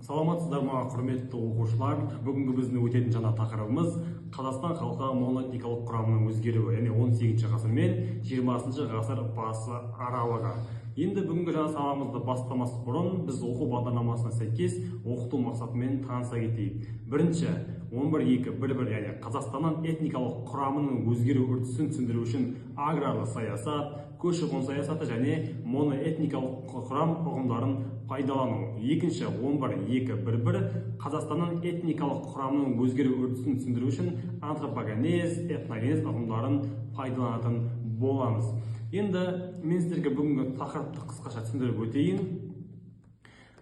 Саламатсыздар ма, құрметті оқушылар! Бүгінгі біздің өтетін жаңа тақырыбымыз – Қазақстан халқы моноэтникалық құрамының өзгеруі, яғни 18 ғасыр мен 20 ғасыр басы аралығы. Енді бүгінгі жаңа сабағымызды бастамас бұрын біз оқу бағдарламасына сәйкес оқыту мақсатымен таныса кетейік. Бірінші, 11.2.1.1, яғни Қазақстанның этникалық құрамының өзгеру үрдісін түсіндіру үшін аграрлы саясат, көші-қон саясаты және моноэтникалық құрам ұғымдарын пайдалану. Екінші, 11.2.1.1, Қазақстанның этникалық құрамының өзгеру үрдісін түсіндіру үшін антропогенез, этногенез ұғымдарын пайдаланатын боламыз. Енді мен сіздерге бүгінгі тақырыпты қысқаша түсіндіріп өтейін.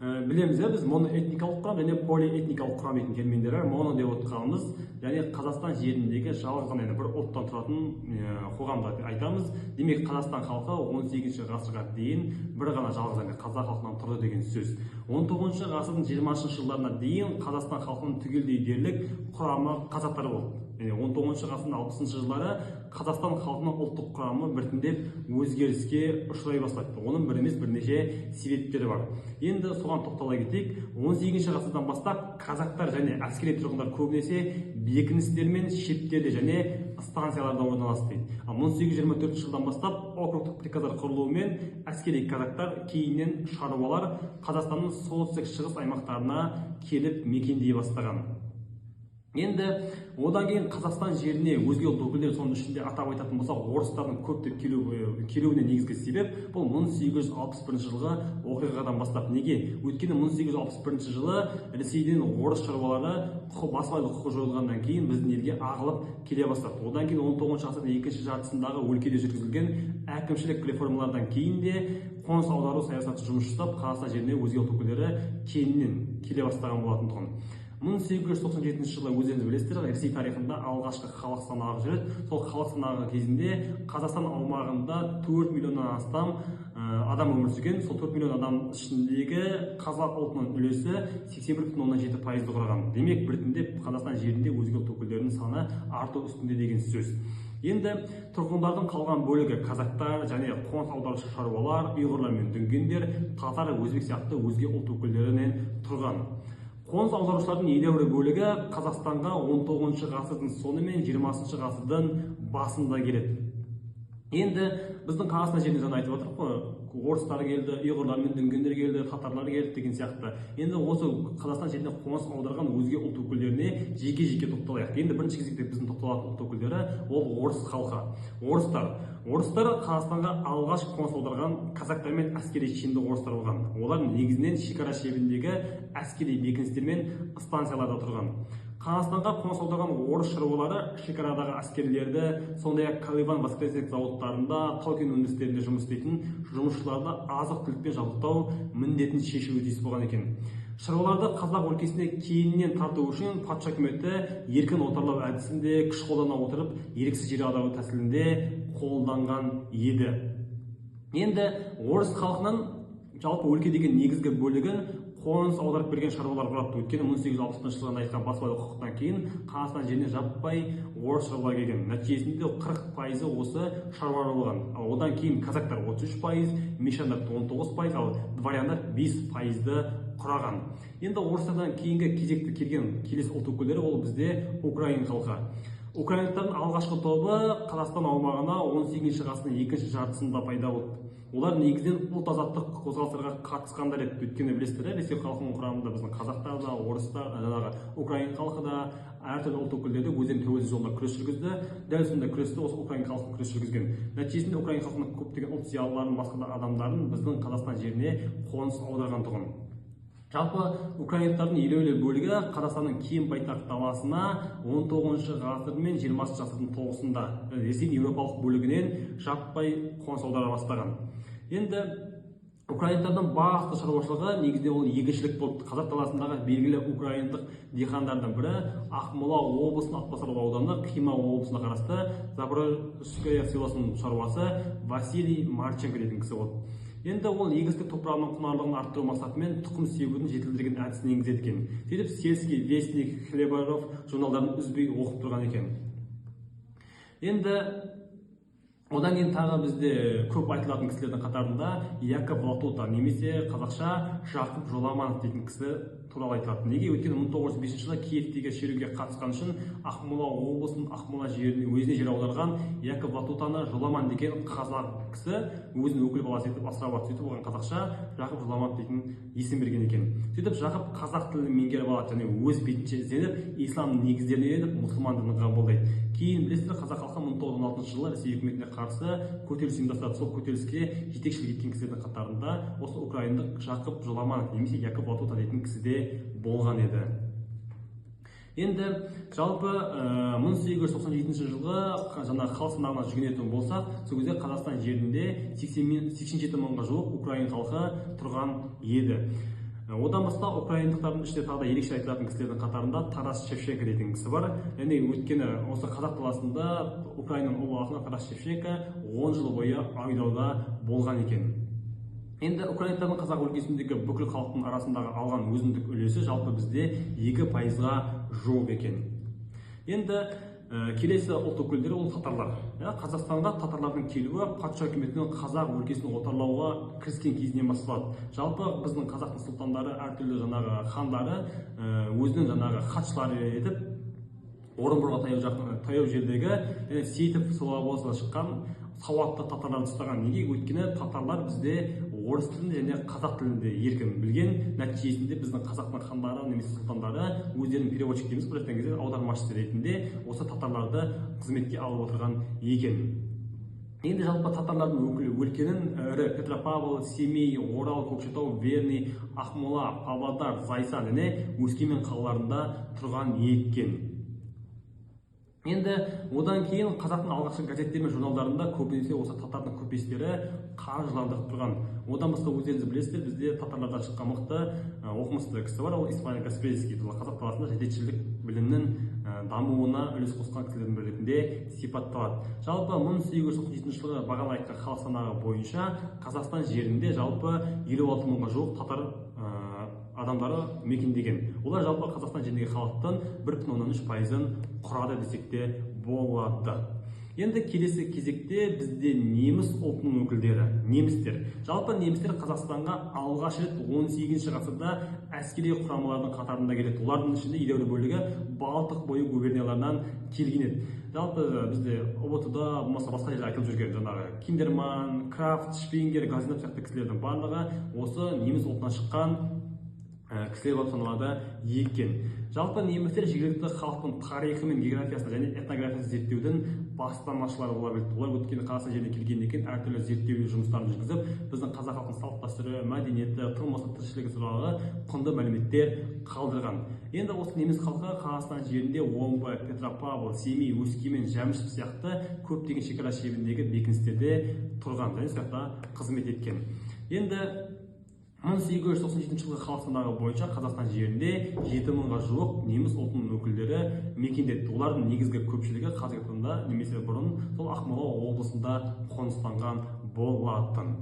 Білеміз, иә, біз моноэтникалық құрам және полиэтникалық құрам дейтін терминдер бар. Моно деп отырғанымыз, яғни Қазақстан жеріндегі жалғыз ғана, яғни бір ұлттан тұратын қоғамды айтамыз. Демек, Қазақстан халқы 18 ғасырға дейін бір ғана жалғыз, яғни қазақ халқынан тұрды деген сөз. 19 ғасырдың 20 жылдарына дейін Қазақстан халқының түгелдей дерлік құрамы қазақтар болды. Яғни 19 ғасырдың 60 жылдары Қазақстан халқының ұлттық құрамы біртіндеп өзгеріске ұшырай бастады. Оның бір емес, бірнеше себептері бар. Енді соған тоқтала кетейік. 18 ғасырдан бастап казактар және әскери тұрғындар көбінесе бекіністер мен шептерде және станцияларда орналасты дейді. Ал 1824 жылдан бастап округтық приказдар құрылуымен әскери казактар, кейіннен шаруалар Қазақстанның солтүстік шығыс аймақтарына келіп мекендей бастаған. Енді одан кейін Қазақстан жеріне өзге ұлт өкілдері, соның ішінде атап айтатын болсақ, орыстардың көптеп келуіне негізгі себеп бұл 1861 жылғы оқиғадан бастап. Неге? Өйткені 1861 жылы Ресейден орыс шаруалары басыбайлы құқы жойылғаннан кейін біздің елге ағылып келе бастады. Одан кейін 19 ғасырдың екінші жартысындағы өлкеде жүргізілген әкімшілік реформалардан кейін де қоныс аудару саясаты жұмыс жасап, Қазақстан жеріне өзге ұлт өкілдері кеңінен келе бастаған болатын тұғын. 1897 жылы, өздеріңіз білесіздер, Ресей тарихында алғашқы халық санағы жүреді. Сол халық санағы кезінде Қазақстан аумағында 4 миллионнан астам адам өмір сүрген. Сол 4 миллион адам ішіндегі қазақ ұлтының үлесі 81,7 пайызды құраған. Демек, біртіндеп Қазақстан жерінде өзге ұлт өкілдерінің саны арту үстінде деген сөз. Енді тұрғындардың қалған бөлігі казактар және қоныс аударушы шаруалар, ұйғырлар мен дүнгендер, татар, өзбек сияқты өзге ұлт өкілдерінен тұрған. Қоныс аударушылардың едәуір бөлігі Қазақстанға 19 ғасырдың соны мен 20 ғасырдың басында келеді. Енді біздің Қазақстан жерінде жаңа айтып отырмық қой, орыстар келді, ұйғырлар мен дүнгендер келді, татарлар келді деген сияқты. Енді осы Қазақстан жеріне қоныс аударған өзге ұлт өкілдеріне жеке жеке тоқталайық. Енді бірінші кезекте біздің тоқталатын ұлт өкілдері ол орыс халқы, орыстар. Орыстар Қазақстанға алғаш қоныс аударған казактар мен әскери шенді орыстар болған. Олар негізінен шекара шебіндегі әскери бекіністер мен станцияларда тұрған. Қазақстанға қоныс аударған орыс шаруалары шекарадағы әскерлерді, сондай ақ Коливан, Воскресенск зауыттарында, тау кен өндірістерінде жұмыс істейтін жұмысшыларды азық түлікпен жабдықтау міндетін шешуі тиіс болған екен. Шаруаларды қазақ өлкесіне кейіннен тарту үшін патша үкіметі еркін отарлау әдісінде күш қолдана отырып, еріксіз жер аудару тәсілінде қолданған еді. Енді орыс халқының жалпы өлкедегі негізгі бөлігін қоныс аударып берген шаруалар құрапты. Өйткені 1861 жылғы айтқан басыбайлы құқықтан кейін Қазақстан жеріне жаппай орыс шаруалар келген. Нәтижесінде 40 пайызы осы шаруалар болған. Ал одан кейін казактар 33%, мещандар 19%, ал дворяндар 5 пайызды құраған. Енді орыстардан кейінгі кезекті келген келесі ұлт өкілдері ол бізде украин халқы. Украиндықтардың алғашқы тобы Қазақстан аумағына 18 ғасырдың екінші жартысында пайда болды. Олар негізінен ұлт азаттық қозғалыстарға қатысқандар еді. Өйткені білесіздер, иә, Ресей халқының құрамында біздің қазақтар да, орыстар, жаңағы украин халқы да, әртүрлі ұлт өкілдері де өздерінің тәуелсіз жолында күрес жүргізді. Дәл сондай күресті осы украин халқы күрес жүргізген. Нәтижесінде украин халқының көптеген ұлт зиялыларын, басқа да адамдарын біздің Қазақстан жеріне қоныс аударған тұғын. Жалпы украиндықтардың елеулі бөлігі Қазақстанның кең байтақ даласына 19 ғасыр мен 20 ғасырдың тоғысында Ресейдің еуропалық бөлігінен жаппай қоныс аудара бастаған. Енді украиндықтардың басты шаруашылығы негізінен ол егіншілік болды. Қазақ даласындағы белгілі украиндық диқандардың бірі Ақмола облысының Атбасар ауданы, Қима облысына қарасты Запорожское селосының шаруасы Василий Марченко дейтін кісі болды. Енді ол егістік топырағының құнарлығын арттыру мақсатымен тұқым себудің жетілдірген әдісін енгізеді екен. Сөйтіп, «Сельский вестник», «Хлебороб» журналдарын үзбей оқып тұрған екен. Енді Одан кейін тағы бізде көп айтылатын кісілердің қатарында Яков Латута немесе қазақша Жақып Жоламанов дейтін кісі туралы айтылады. Неге? Өйткені 1905 жылы Киевтегі шеруге қатысқан үшін Ақмола облысының Ақмола жеріне өзіне жер аударған Яков Латутаны Жоламан деген қазақ кісі өзінің өкіл баласы етіп асырап алады. Сөйтіп оған қазақша Жақып Жоламанов дейтін есім берген екен. Сөйтіп Жақып қазақ тілін меңгеріп алады және өз бетінше ізденіп, ислам негіздеріне үйреніп, мұсылман дінін қабылдайды. Кейін, білесіздер, қазақ халқы 1916 жылы Ресей үкіметіне қарсы көтеріліс ұйымдастырады. Сол көтеріліске жетекшілік еткен кісілердің қатарында осы украиндық Жақып Жоламанов немесе Яков Латута дейтін кісі де болған еді. Енді жалпы 1897 жылғы жаңағы халық санағына жүгінетін болсақ, сол кезде Қазақстан жерінде 87 мыңға жуық украин халқы тұрған еді. Одан басқа украиндықтардың ішінде тағы да ерекше айтылатын кісілердің қатарында Тарас Шевченко дейтін кісі бар. Яғни өйткені осы қазақ даласында Украинаның ұлы ақыны Тарас Шевченко 10 жыл бойы айдауда болған екен. Енді украиндықтардың қазақ өлкесіндегі бүкіл халықтың арасындағы алған өзіндік үлесі жалпы бізде 2%-ға жуық екен. Енді келесі ұлт өкілдері ол татарлар. Қазақстанға татарлардың келуі патша үкіметінің қазақ өлкесін отарлауға кіріскен кезінен басталады. Жалпы біздің қазақтың сұлтандары, әртүрлі жаңағы хандары өзінің жаңағы хатшылары етіп Орынборға таяу жердегі Сейтов слободасынан шыққан сауатты татарларды ұстаған. Неге? Өйткені татарлар бізде орыс тілін және қазақ тілін де еркін білген. Нәтижесінде біздің қазақтың хандары немесе сұлтандары өздерінің переводчик дейміз, былайша айтқан кезде аудармашысы ретінде осы татарларды қызметке алып отырған екен. Енді жалпы татарлардың өкілі өлкенің ірі Петропавл, Семей, Орал, Көкшетау, Верный, Ақмола, Павлодар, Зайсан және Өскемен қалаларында тұрған екен. Енді одан кейін қазақтың алғашқы газеттері мен журналдарында көбінесе осы татардың көпестері қаржыландырып тұрған. Одан басқа өздеріңіз білесіздер, бізде татарлардан шыққан мықты оқымысты кісі бар, ол Исмаил Гаспринский. Қазақ даласында жедетшілдік білімнің дамуына үлес қосқан кісілердің бірі ретінде сипатталады. Жалпы 1897 жылғы бағана айтқан халық санағы бойынша Қазақстан жерінде жалпы 56 мыңға жуық татар адамдары мекендеген. Олар жалпы Қазақстан жеріндегі халықтың 1,3%-ын құрады десек те болады. Енді келесі кезекте бізде неміс ұлтының өкілдері, немістер. Жалпы немістер Қазақстанға алғаш рет 18 ғасырда әскери құрамалардың қатарында келеді. Олардың ішінде едәуір бөлігі Балтық бойы губернияларынан келген еді. Жалпы бізде ҰБТ-да болмаса басқа жерде айтылып жүрген жаңағы Киндерман, Крафт, Шпингер, Глазенап сияқты кісілердің барлығы осы неміс ұлтынан шыққан кісілер болып саналады екен. Жалпы немістер жергілікті халықтың тарихы мен географиясын және этнографиясын зерттеудің бастамашылары бола білді. Олар өткен Қазақстан жеріне келгеннен кейін әртүрлі зерттеу жұмыстарын жүргізіп, біздің қазақ халқының салт дәстүрі, мәдениеті, тұрмысы, тіршілігі туралы құнды мәліметтер қалдырған. Енді осы неміс халқы Қазақстан жерінде Омбы, Петропавл, Семей, Өскемен, Жәмішев сияқты көптеген шекара шебіндегі бекіністерде тұрған және сол жақта қызмет еткен. Енді 1897 жылғы халық санағы бойынша Қазақстан жерінде 7 мыңға жуық неміс ұлтының өкілдері мекендеді. Олардың негізгі көпшілігі қазіргі таңда немесе бұрын сол Ақмола облысында қоныстанған болатын.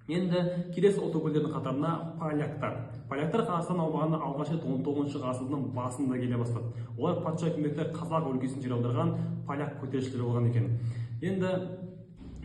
Енді келесі ұлт өкілдерінің қатарына поляктар. Поляктар Қазақстан аумағына алғаш рет 19 ғасырдың басында келе бастады. Олар патша үкіметі қазақ өлкесін жер аударған поляк көтерілісшілері болған екен. Енді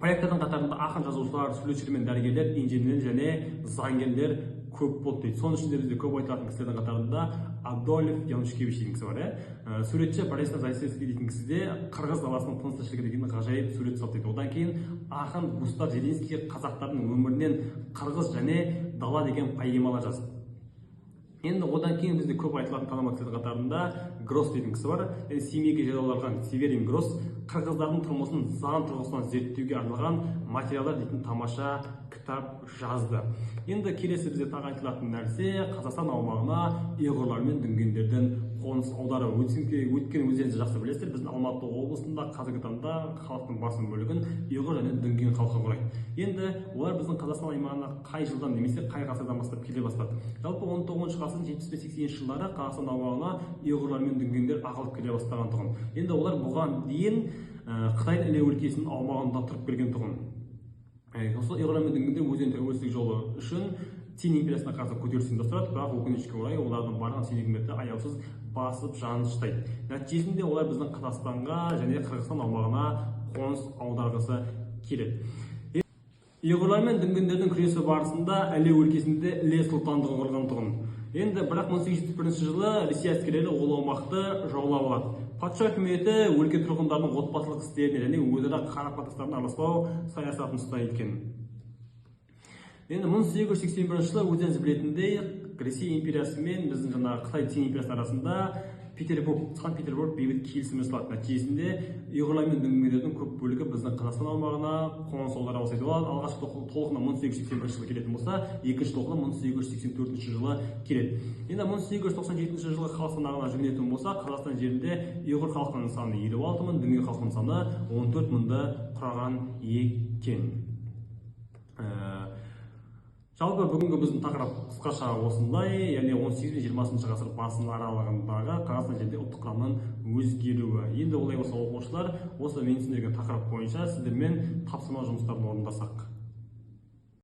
поляктардың қатарында ақын жазушылар, суретшілер мен дәрігерлер, инженерлер және заңгерлер көп болды дейді. Соның ішінде бізде көп айтылатын кісілердің қатарында Адольф Янушкевич деген кісі бар, иә. Суретші Борис Зайцевский дейтін кісі де Қырғыз даласының тыныс тіршілігі деген ғажайып сурет салды дейді. Одан кейін ақын Густав Зелинский қазақтардың өмірінен Қырғыз және дала деген поэмалар жазды. Енді одан кейін бізде көп айтылатын танымал кісілердің қатарында Гросс дейтін кісі бар. Енді Семейге жер аударған Северин Гросс қырғыздардың тұрмысын заң тұрғысынан зерттеуге арналған материалдар дейтін тамаша кітап жазды. Енді келесі бізде тағы айтылатын нәрсе Қазақстан аумағына ұйғырлар мен дүнгендердің қоныс аударуы. Өйткені өздеріңіз жақсы білесіздер, біздің Алматы облысында қазіргі таңда халықтың басым бөлігін ұйғыр және дүнген халқы құрайды. Енді олар біздің Қазақстан аймағына қай жылдан немесе қай ғасырдан бастап келе бастады? Жалпы 19 ғасырдың 70-80 жылдары Қазақстан аумағына ұйғырлар мен дүнгендер ағылып келе бастаған тұғын. Енді олар бұған дейін Қытайдың Іле өлкесінің аумағында тұрып келген тұғын. Осы ұйғырлар мен дүнгендер өздерінің тәуелсіздік жолы үшін Цин империясына қарсы көтеріліс ұйымдастырады, бірақ өкінішке орай олардың барлығын Цин үкіметі аяусыз басып жаныштайды. Нәтижесінде олар біздің Қазақстанға және Қырғызстан аумағына қоныс аударғысы келеді. Ұйғырлар мен дүнгендердің күресі барысында Іле өлкесінде Іле сұлтандығы құрған тұғын. Енді бірақ 1871 жылы Ресей әскерлері ол аумақты жаулап алады. Патша үкіметі өлке тұрғындарының отбасылық істеріне және өзара қарым-қатынастарына араласпау саясатын ұстайды екен. Енді 1881 жылы, өздеріңіз білетіндей, Ресей империясы мен біздің жаңағы Қытай Цин империясы арасында Петербург, Санкт Петербург бейбіт келісімі жасалады. Нәтижесінде ұйғырлар мен дүнгендердің көп бөлігі біздің Қазақстан аумағына қоныс аудара бастайды. Олар алғашқы толқыны 1881 жылы келетін болса, екінші толқыны 1884 жылы келеді. Енді 1897 жылы халық санағына жүгінетін болсақ, Қазақстан жерінде ұйғыр халқының саны 56 мың, дүнген халқының саны 14 мыңды құраған екен. Жалпы бүгінгі біздің тақырып қысқаша осындай, яғни 18 пен 20 ғасыр басының аралығындағы Қазақстан жерінде ұлттық құрамның өзгеруі. Енді олай болса, оқушылар, осы мен түсіндірген тақырып бойынша сіздермен тапсырма жұмыстарын орындасақ.